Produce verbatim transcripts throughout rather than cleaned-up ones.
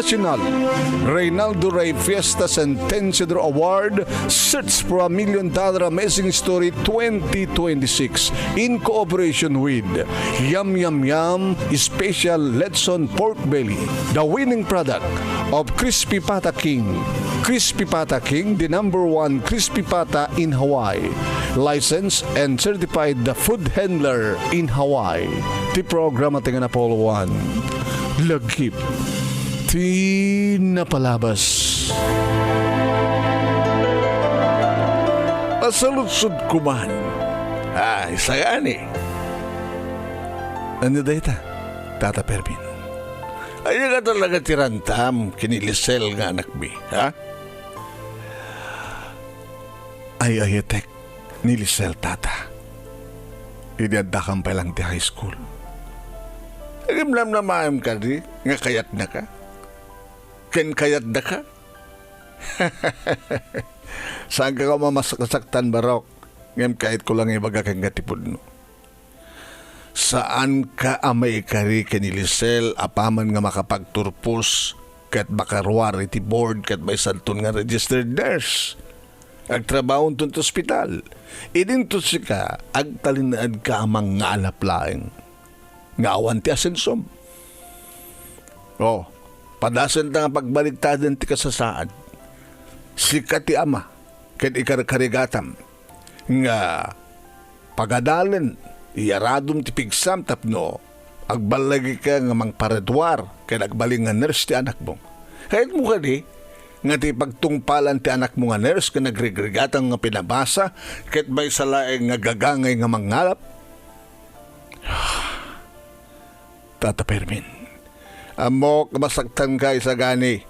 National Reynaldo Rey Fiesta Sentenciador Award, Search for a Million Dollar Amazing Story twenty twenty-six, in cooperation with Yum Yum Yum Special Lechon Pork Belly, the winning product of Crispy Pata King. Crispy Pata King, the number one crispy pata in Hawaii. Licensed and certified the food handler in Hawaii. Ti programa ti nga napulwan. Lagip ti napalabas. Pasaludsod kuman. Ay, sagani. Ano dayta, Tata Fermin? Aya nga talaga ti rantam ken ni Lisel nga anakmi, ha? Ay-ayatek ni Lisel, Tata. Idi addakam pay lang ti high school. Ngem namnamaem kadi nga kayatnaka? Ken kayatdaka? Saanka nga mamasaktan, Barok, ngem kayatko lang ibaga kenka ti pudno. Saanka a maikari ken ni Lisel apaman nga makapagturpos ket makaruar iti board ket maysanton nga registered nurse. Agtrabahonto iti ospital. Idinto sika, agtalinaedka a mangngaalap laeng nga awan ti asensom. O, padasenta nga pagbaliktaden ti kasasaad. Sika ti ama, ket ikarkarigatam nga pagadalen, iyaradom ti pigsam tapno agballagika nga mangpareduar ken agbalin nga nurse ti anakmo. Kayatmo kadi nga ti pagtungpalan ti anakmo nga nurse ken agrigrigatan nga pinabasa ket maysa laeng nga gagangay nga mangngalap? Tata Fermin, ammok a masaktanka isagani,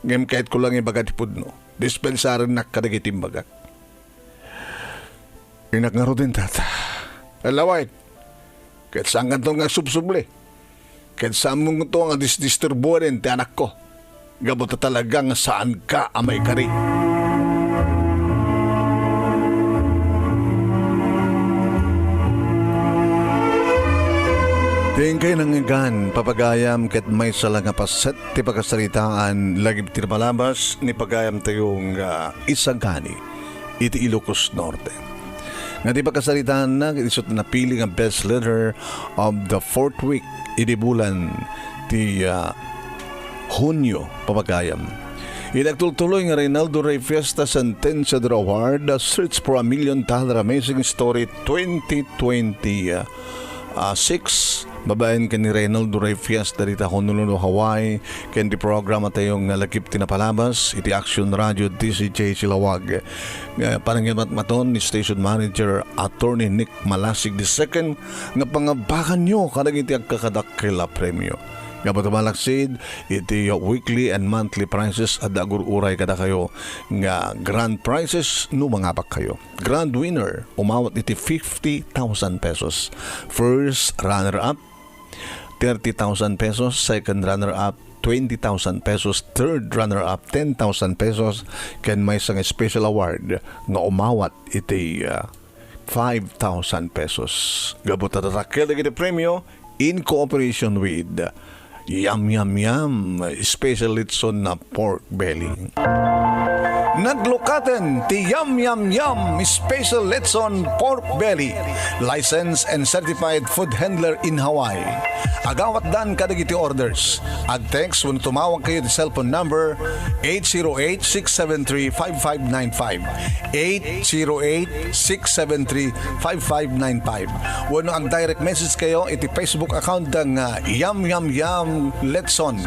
ngem kayatko lang ibaga ti pudno. Dispensarennak kadagiti imbagak. Innak ngaruden, Tata. Alaway, ket saankanto nga agsubsubli. Ket saanmonto nga disdisturboen ti anakko. Gapu ta talaga nga saanka a maikari. Ti inkay nangngegan, papagayam, ket maysa la nga paset ti pakasaritaan, lagip ti napalabas ni pagayamtayo nga isagani iti Ilocos Norte. Nga ti pakasaritaanna, isu ti napili nga best letter of the fourth week idi bulan ti, ah, Hunio, papagayam. Iti agtultuloy nga Reynaldo Rey Fiesta Sentenciador Award, ah, Search for a Million Dollar Amazing Story twenty twenty, ah, ah, six, babaen ken ni Reynaldo Rey Fiesta dita Honolulu, Hawaii, ken ti programatayo nga Lagip ti Napalabas iti Action Radio D C J Silawag. Nga panangimatmaton ni Station Manager Attorney Nick Malasig the second, nga pangabakanyo kadagiti agkakadakkel a premio. Nga patumalaksid iti weekly and monthly prizes, adda agur-uray kadakayo nga grand prizes no mangabakkayo. Grand winner, umawat iti fifty thousand pesos. First runner-up, thirty thousand pesos. Second runner-up, twenty thousand pesos. Third runner-up, ten thousand pesos. Ken maysa nga special award nga umawat iti, ah, five thousand pesos. Gapu ta tatakkel dagiti premio in cooperation with Yum Yum Yum, special litson na pork belly. Naglukaten ti Yum Yum Yum Special Litson Pork Belly, licensed and certified food handler in Hawaii. Agawatdan kadagiti orders. Ag-text wenno tumawag kayo ti cellphone number eight zero eight, six seven three, five five nine five, eight zero eight, six seven three, five five nine five. Wenno ag-direct message kayo iti Facebook account da nga Yum Yum Yum Letson.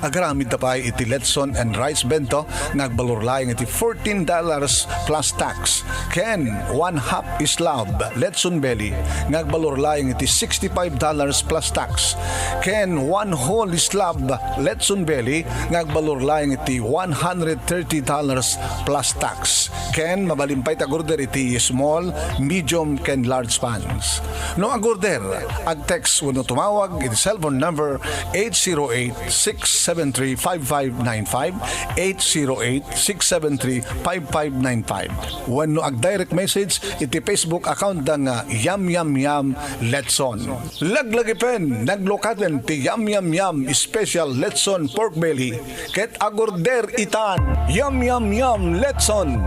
Agaramid ta pay iti Letson and Rice Bento nga agbalor laeng iti fourteen dollars plus tax, ken one half slab Letson Belly nga agbalor laeng iti sixty-five dollars plus tax, ken one whole slab Letson Belly nga agbalor laeng iti one hundred thirty dollars plus tax, ken mabalin pay ti ag-order iti small, medium, ken large pans. No ag-order, ag-text wenno tumawag iti cellphone number eight zero eight, six seven three, five five nine five, eight zero eight, six seven three five five nine five. Wenno ag-direct message iti Facebook account da nga Yam Yam Yam Letson. Laglagipen, naglukaten ti Yam Yam Yam Special Letson Pork Belly. Ket agorder itan, Yum Yum Yum Letson,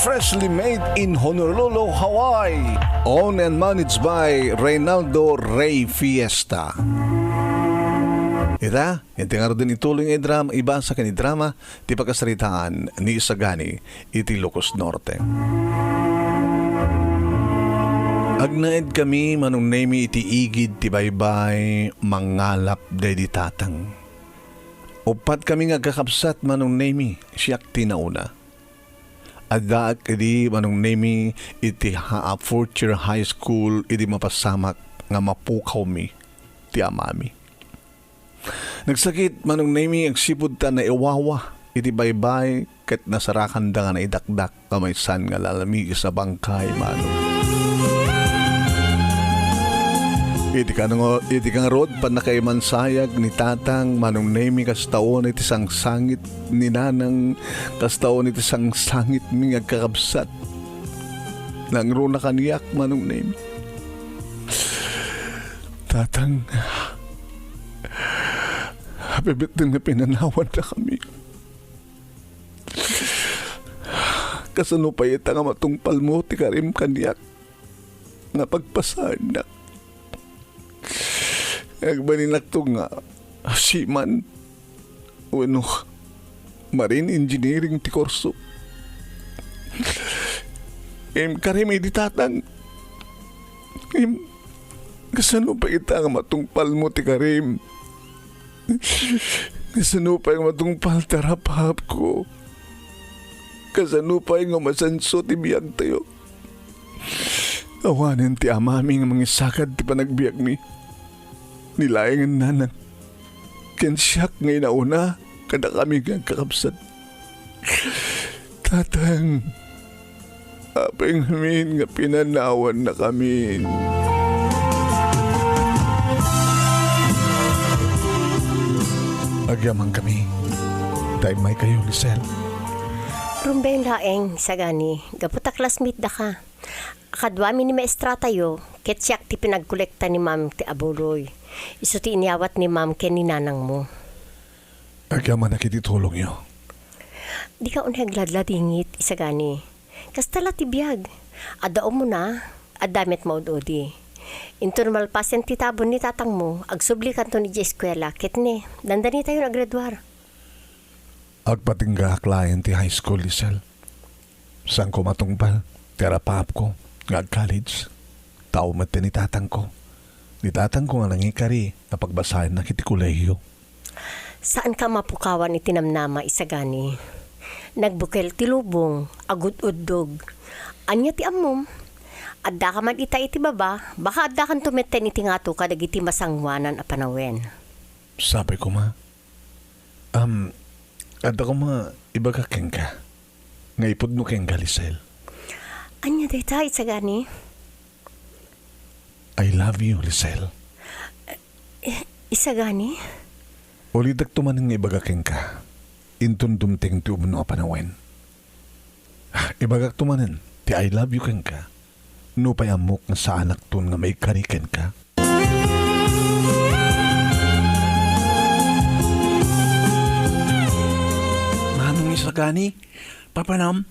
freshly made in Honolulu, Hawaii. Owned and managed by Reynaldo Rey Fiesta. Ita, iti ngaruden ituloy nga idrama, ibasa ken idrama, ti pakasaritaan ni Isagani iti Ilocos Norte. Agnaed kami, Manong Nemi, iti igid ti baybay, mangalap daydi tatang. Uppat kami nga agkakabsat, Manong Nemi, siak ti nauna. Addaak idi, Manong Nemi, iti ha-, fourth year high school idi mapasamak nga mapukawmi ti amami. Nagsakit, Manong Nemi, agsipud ta naiwawa iti baybay ket nasarakanda nga naidakdak nga maysan nga lalamiges a bangkay, Manong. Iti kano-, iti kangarod, pannakaimansayag ni Tatang, Manong Nemi, kasta unay iti sangsangit ni Nanang, kasta unay iti sangsangitmi nga agkakabsat. Nangruna kaniak, Manong Nemi. Tatang, apay bitin nga pinanawannakami? Kasano pay ita nga matungpalmo ti karim kaniak nga pagpasaannak? Agbalinakto nga seaman wenno marine engineering ti kurso. Em, karim idi, Tatang. Em, kasano pay ita nga matungpalmo ti karim? Kasano pay nga matungpal ti arapahapko? Kasano pay nga masanso ti biagtayo? Awanen ti amami nga mangisagad ti panagbiagmi. Ni laengen, Nanang, ken siak nga inauna kadakami nga agkakabsat. Tatang, apay ngamin nga pinanawannakamin? Agyamankami. Daymaykayo, Lisel. Rumbeng laeng, Isagani, gapu ta classmate daka. Kaduami ni maestratayo, ket siak ti pinagkolekta ni Ma'am ti abuloy. Isu ti inyawat ni Ma'am ken ni nanangmo. Agyamanak iti tulongyo. Dika unay agladladingit, Isagani. Kasta la ti biag. Adda umuna, adda met maud-udi. Inton malpasen ti tabon ni tatangmo, agsublikanton idiay eskuela, ket ne, dandanitayon agraduar. Agpatinggaak laeng ti high school, Lisel. Saanko matungpal ti arapahapko nga ag-college. Tao met ni tatangko. Ni tatangko nga nangikari a pagbasaennak iti kolehiyo. Saanka a mapukawan iti namnama, Isagani. Nagbukel ti lubong, agud-uddog. Ania ti ammom? Addaka man ita iti baba, baka addakanto metten iti ngato kadagiti masangoanan a panawen. Sapay koma. Am, adda koma ibagak kenka nga ipudno kenka, Lisel. Ania dayta, Isagani? I love you, Lisel. Eh, Isagani? Ulidakto manen nga ibaga kenka, inton dumteng ti umno a panawen. Ibagakto manen ti I love you kenka, nupay ammok nga saanakton nga maikari kenka. Manong Isagani, papanam?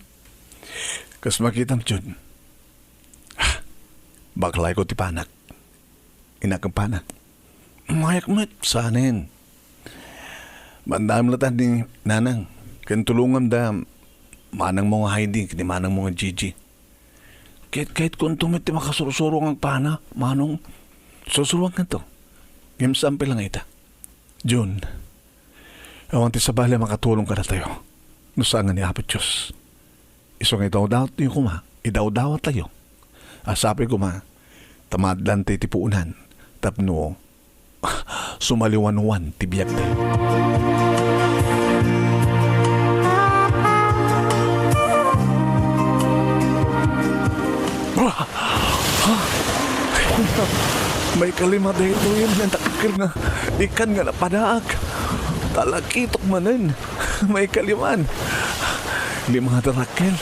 Kas makitam, Jun. Baklay ko ti panak. Inakapana. Mayak met, sanen. Mandam latan ni Nanang. Ken tulongam da manangmo nga Heidi, ken ni manangmo nga Gigi. Ket, ket kunto met ti makasursuro nga agpana, Manong. Sursuroan kanto. Ngem saan pay la nga ita. Jun, awan ti sabali a makatulong kadatayo no saan nga ni Apo Dios. Isu nga idawdawatyo koma, idawdawatayo. A sapay koma, ta maadlan ti puonan, tapno sumaliwanwan ti biagtayo. Maikalima daytoy nga dakkel nga ikan nga napadaak. Talakitok manen. Maikaliman. Di madarakkel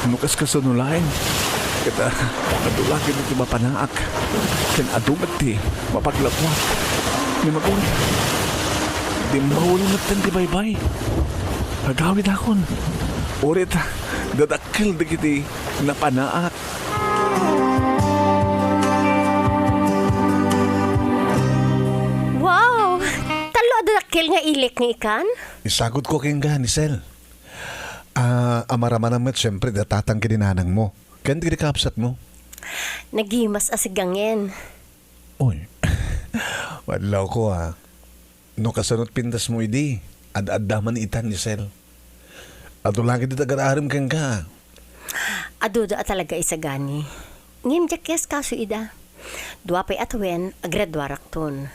no kaskasano laeng. Ket, ah, adu la ket ti mapanaak, ken adu met ti mapaglapuak. Ni Magun, di mawul metten ti baybay. Agawidakon. Uray ta, dadakkel dagiti napanaak. Wow! Tallo a dadakkel nga ilik nga ikan? Isagutko kenka, Nisel. Ah, amaramanam met, siempre, da tatang ken ni nanangmo. Ken dagiti kabsatmo? Nagimas a sigangen. Oy, wadlawko, ah. No kasano't pintasmo idi, ad-adda man itan, Nisel. Adu la ket ti agar-arem kenka. Aduda a talaga, isagani. Ngem diak kaskaso ida. Dua pay a tawen, agraduarakton.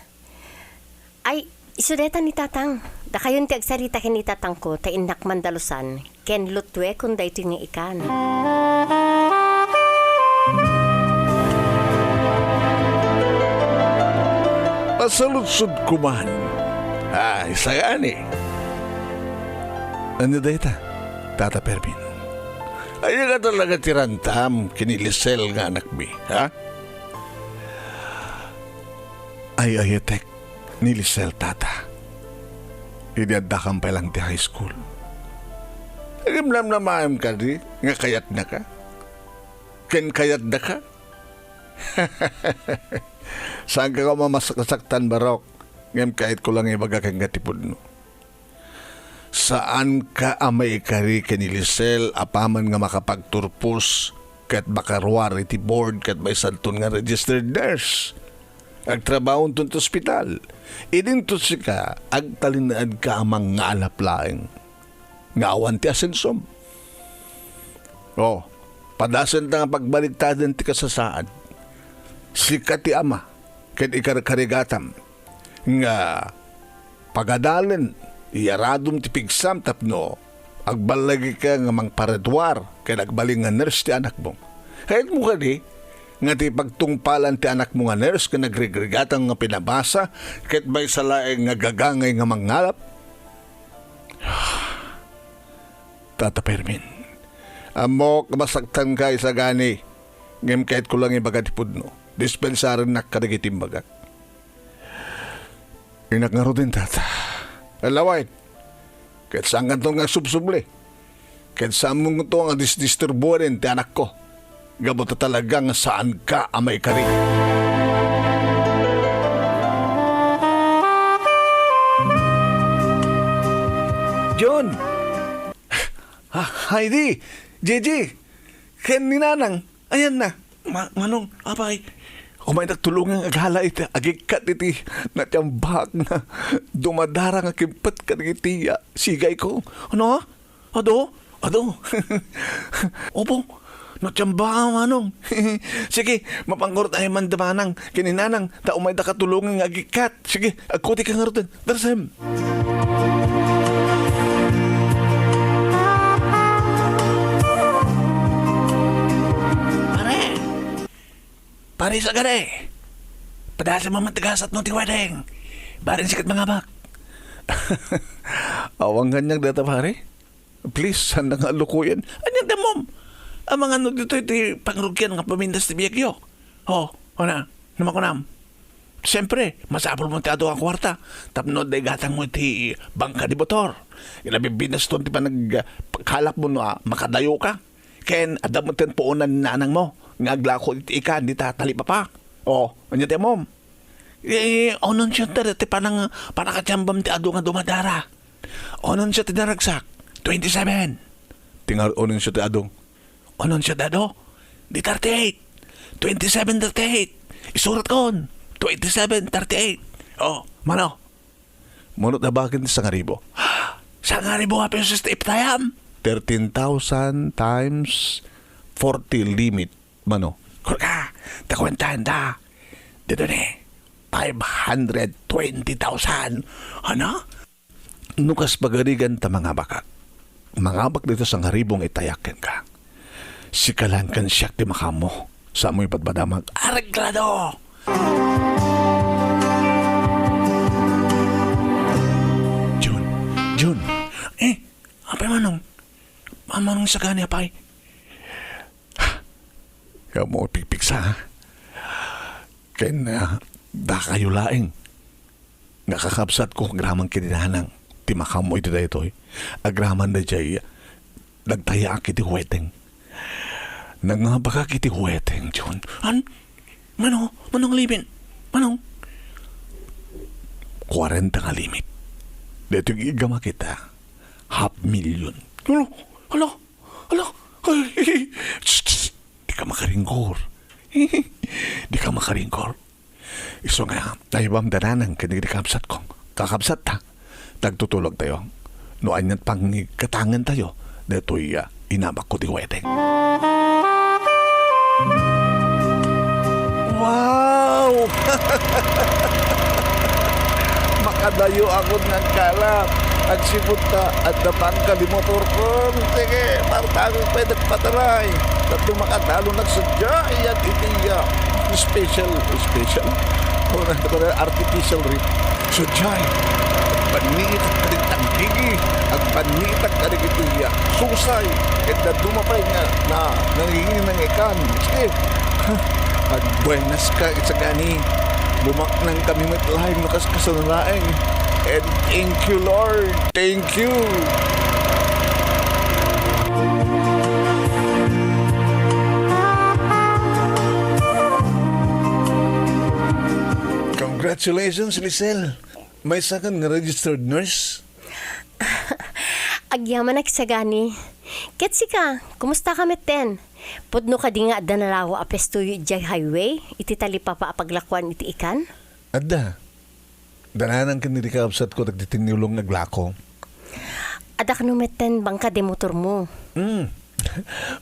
Ay, isu dayta ni Tatang. Dakayon ti agsarita ken ni Tatangko, ta innak mandalusan, ken lutuekon daytoy nga ikan. Pasaludsodko man. Ay, sagani. Ania dayta, Tata Fermin? Aya nga talaga ti rantam ken ni Lisel nga anakmi, ha? Ay-ayatek ni Lisel, Tata, idi addakam pay lang ti high school. Ngem namnamaem kadi nga kayatnaka? Ken kayatdaka? Saanka nga mamasaktan, Barok, ngem kayatko lang ibaga kenka ti pudno. Saanka a maikari ken ni Lisel apaman nga makapagturpos ket makaruar iti board ket maysanton nga registered nurse. Agtrabahoenton ti ospital. Idinto sika, agtalinaedka a mangngalap laeng nga awan ti asensom. O, padasenta nga pagbaliktaden ti kasasaad. Sika ti ama ken ikarkarigatam nga pagadalen, iyaradom ti pigsam tapno agballagika nga mangparaduar ken agbalin nga nurse ti anakmo. Kayatmo kadi nga ti pagtungpalan ti anakmo nga nurse ken agrigrigatam nga pinabasa ket maysa laeng nga gagangay nga mangngalap? Tata Fermin, ammok a masaktanka, isagani, ngem kayatko lang ibaga ti pudno. Dispensarennak kadagiti imbagak. Innak ngaruden, Tata. Alaway, ket saankanto nga agsubsubli. Ket saanmonto nga disdisturbuen ti anakko. Gapu ta talaga nga saanka a maikari. John! Ah, Heidi! Gigi! Ken ni Nanang, ayanna. Ma-, Manong, apay, umaydak tulongan nga agala iti agikkat iti natiambaak nga dumadara nga kimpet kadagiti, ah, sigayko. Ano? Adu? Adu? Opo, natiamba, Manong. Sige, mapanggurot ay man da Manang ken ni Nanang, ta umaydaka tulongan nga agikkat. Sige, agkutika ngaruden. Darsem! Pare! Pare, sagani! Padasem man ti gasatmo ti wedding. Bareng sika ti mangabak. Awan kaniak dayta, pare. Please, saan nga alukoyen. Ania ti ammom? Amangan no ditoy ti pangrugian nga pamintas ti biagyo. O, kuna, no makunam. Siyempre, masapulmo ti adu nga kuarta tapno adda igatangmo iti bangka ni Botor. Ila bibinaston ti panag-, pagkalapmo no, ah, makadayoka. Ken adda metten puonan ni nanangmo nga aglako iti ikan dita talipapa. O, ania ti ammom? Eh, unonsiatta daytoy panang-, panakatiambam ti adu nga dumadara. Unonsia ti naragsak, twenty-seven. Ti ngar-, ununsio ti adu? Unonsia ti adu? Di thirty-eight. Twenty-seven thirty-eight. Isuratkon, twenty-seven thirty-eight. O, mano? Mano ti abaken ti sangaribu? Sangaribu a pesos ti ipatayam? Thirteen thousand times forty limit. Mano? Kurka, ta kuentaen ta. Dito ni, five hundred twenty thousand. Ano? No kas pagarigan ta mangabakak, mangabak dito sangaribu nga itayak kenka. Sika laeng ken siak ti makaammo. Saanmo ipadpadamag. Areglado! Jun, Jun. Eh, apay, Manong? Amanong sagani, apay? Nga mo pikpiksa, ha? Ken, ah, dakayo laeng nga kakabsatko agraman ken ni Nanang ti makaammo iti daytoy. Agraman daydiay nagtayaak iti weteng. Nangngabakak iti weteng, John. An? Mano? Manong limin? Manong? Kuarenta nga limit. Daytoy iggamak ita. Half million. Hala, hala, hala. Ay, shh, shh. Di ka makaringkor. Di ka makaringkor. Isu nga, naibam da Nanang ken dagiti kabsatko. Kakabsatta, tagtutulogtayo. No aniat pangikatangentayo, daytoy, ah, inabakko ti weteng. Wow! Makadayo ako nga agkalap. Agsipud ta, adda bangka di motorkon. Sige, Marta, ako pwede pataray. Tapno makadalo nagsadya, iyan iti iya. Special, special. O, na, artificial reef. Sadiay, agbannitak kadagiti tanggigi, agbannitak kadagiti, ah, susay, ket dadduma pay nga na, nanginginang ikan. Sige, agbuenas ka, isagani, bumaknang kami met laeng no kas-, kasano laeng. And thank you, Lord. Thank you. Congratulations, Lisel. Maysakan nga registered nurse? Agyamanak, isagani. Ket sika, kumusta ka metten? Pudno kadi nga adda nalawa a puestoyo idiay highway, iti talipapa a paglakuan iti ikan? Adda. Da Nanang ken ni kakabsatko dagiti tinulong nga aglako. Adda kano metten bangka di motormo? Hmm.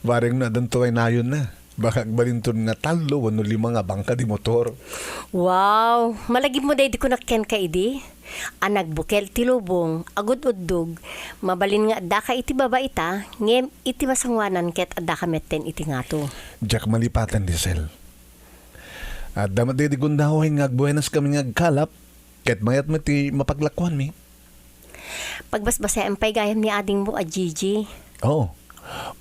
Bareng no addanto pay nayonna. Baka agbalinton nga tallo wenno lima nga bangka di motor. Wow! Malagipmo daydi kunak kenka idi. A nagbukel ti lubong, agud-uddog, mabalin nga addaka iti babaita, ngem iti masangoanan ket addaka metten iti ngato. Diak malipatan, Lisel. Adda met daydi gundaway nga agbuenas kami nga agkalap, ket mayat met ti mapaglakuanmi. Pagbasbasaem pay gayam ni adingmo a Gigi. Oo.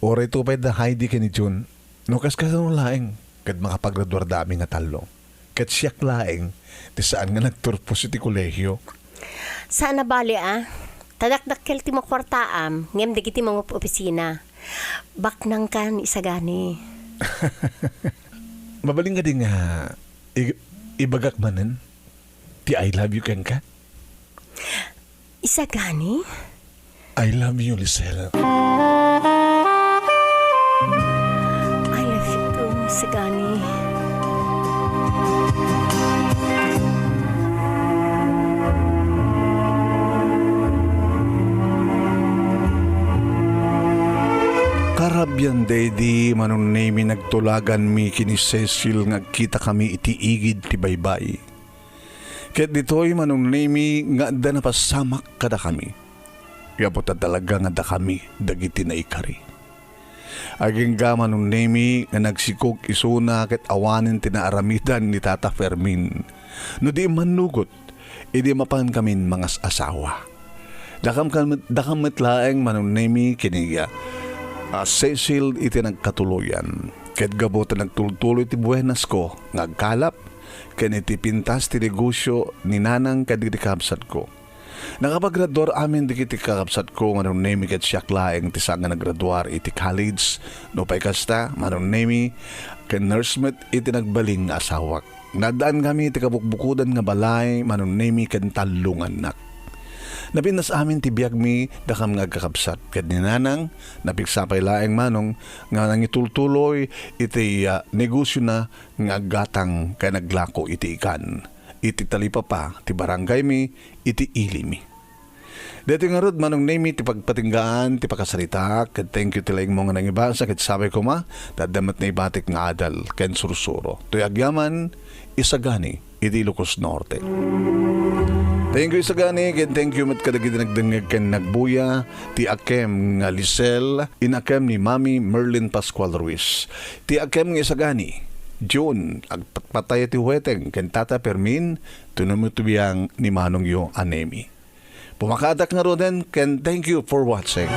Uray to pay da Heidi ken ni Jun. No kaskasano laeng, ket makapagraduarda amin nga tallo. Ket siak laeng, ti saan nga nagturpos iti kolehio. Saan a bale a. Ta dakdakkel ti makuartaam, ngem dagiti mangup-opisina. Baknangkan, isagani. Mabalin kadi nga i-, ibagak manen ti I love you kenka? Isagani? I love you, Lisel. I love you too, Isagani. Karabian daydi, Manong Nemi, nagtulaganmi ken ni Cecil nga agkitakami iti igid ti baybay. Ket ditoy, Manong Nemi, nga adda napasamak kadakami. Gapu ta talaga nga dakami dagiti naikari. Agingga, Manong Nemi, nga nagsikog isuna ket awanen ti naaramidan ni Tata Fermin. No di immannugot, idi mapankamin mangas-asawa. Dakam kan-, dakam met laeng, Manong Nemi, ken ni, ah, Cecil iti nagkatuloyan. Ket gapu ta nagtultuloy ti buenasko nga agkalap, ken iti pintas ti negosio ni Nanang kadagiti kabsatko. Nakapagraduar amin dagiti kakabsatko, Manong Nemi, ket siak laeng ti saan nga naggraduar iti college. Nupay kasta, Manong Nemi, ken nurse met iti nagbalin nga asawak. Naaddaan kami iti kabukbukodan nga balay, Manong Nemi, ken tallo nga annak. Napintas amin ti biagmi, dakam nga agkakabsat, ket ni Nanang, napigsa pay laeng, Manong, nga nangitultuloy iti, ah, negosiona nga aggatang ken aglako iti ikan, iti talipapa ti barangaymi, iti ilimi. Daytoy ngarud, Manong Nemi, ti pagpatinggaan ti pakasaritaak, ket thank you ti laingmo nga nangibasa, ket sapay koma, ta adda met naibatik nga adal ken sursuro. Toy agyaman, Isagani, iti Ilocos Norte. Thank you, Isagani, ken thank you met kadagiti nagdengngeg ken nagbuya, ti akem nga Lisel, inakem ni Mami Merlin Pascual Ruiz. Ti akem nga Isagani, June, agpatpatay ti weteng ken Tata Fermin, tunumo ti biang ni manongyo a Nemi. Pumakaadak ngaruden ken thank you for watching.